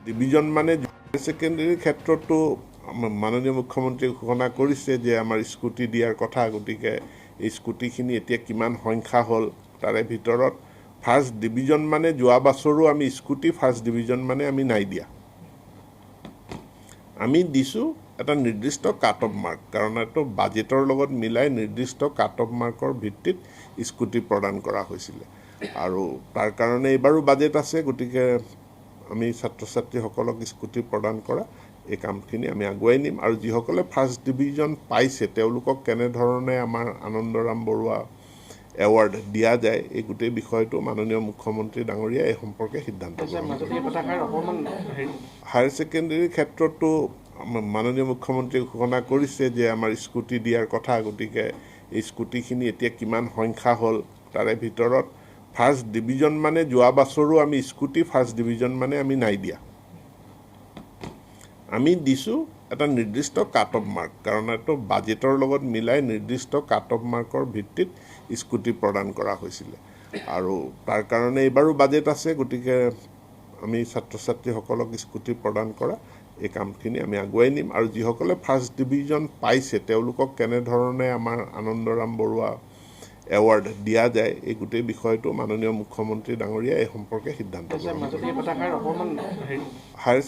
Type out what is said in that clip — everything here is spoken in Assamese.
ডিভিজন মানে ছেকেণ্ডেৰীৰ ক্ষেত্ৰতো মাননীয় মুখ্যমন্ত্ৰীয়ে ঘোষণা কৰিছে যে আমাৰ স্কুটি দিয়াৰ কথা। গতিকে এই স্কুটিখিনি এতিয়া কিমান সংখ্যা হ'ল, তাৰে ভিতৰত ফাৰ্ষ্ট ডিভিজন মানে যোৱা বছৰো আমি স্কুটি ফাৰ্ষ্ট ডিভিজন মানে আমি নাই দিয়া। আমি দিছোঁ এটা নিৰ্দিষ্ট কাট অফ মাৰ্ক, কাৰণ এইটো বাজেটৰ লগত মিলাই নিৰ্দিষ্ট কাট অফ মাৰ্কৰ ভিত্তিত স্কুটি প্ৰদান কৰা হৈছিলে আৰু তাৰ কাৰণে এইবাৰো বাজেট আছে। গতিকে আমি ছাত্ৰ ছাত্ৰীসকলক স্কুটি প্ৰদান কৰা এই কামখিনি আমি আগুৱাই নিম আৰু যিসকলে ফাৰ্ষ্ট ডিভিজন পাইছে তেওঁলোকক কেনেধৰণে আমাৰ আনন্দৰাম বৰুৱা এৱাৰ্ড দিয়া যায়, এই গোটেই বিষয়টো মাননীয় মুখ্যমন্ত্ৰী ডাঙৰীয়াই এই সম্পৰ্কে সিদ্ধান্ত গ্ৰহণ কৰিব। হায়াৰ ছেকেণ্ডেৰীৰ ক্ষেত্ৰতো মাননীয় মুখ্যমন্ত্ৰীয়ে ঘোষণা কৰিছে যে আমাৰ স্কুটি দিয়াৰ কথা। গতিকে এই স্কুটিখিনি এতিয়া কিমান সংখ্যা হ'ল, তাৰে ভিতৰত ফাৰ্ষ্ট ডিভিজন মানে যোৱা বছৰো আমি স্কুটি ফাৰ্ষ্ট ডিভিজন মানে আমি নাই দিয়া। আমি দিছোঁ এটা নিৰ্দিষ্ট কাট অফ মাৰ্ক, কাৰণ এইটো বাজেটৰ লগত মিলাই নিৰ্দিষ্ট কাট অফ মাৰ্কৰ ভিত্তিত স্কুটি প্ৰদান কৰা হৈছিলে আৰু তাৰ কাৰণে এইবাৰো বাজেট আছে। গতিকে আমি ছাত্ৰ ছাত্ৰীসকলক স্কুটি প্ৰদান কৰা এই কামখিনি আমি আগুৱাই নিম আৰু যিসকলে ফাৰ্ষ্ট ডিভিজন পাইছে তেওঁলোকক কেনেধৰণে আমাৰ আনন্দৰাম বৰুৱা এৱাৰ্ড দিয়া যায়, এই গোটেই বিষয়টো মাননীয় মুখ্যমন্ত্ৰী ডাঙৰীয়াই এই সম্পৰ্কে সিদ্ধান্ত গ্ৰহণ কৰিব। হায়াৰ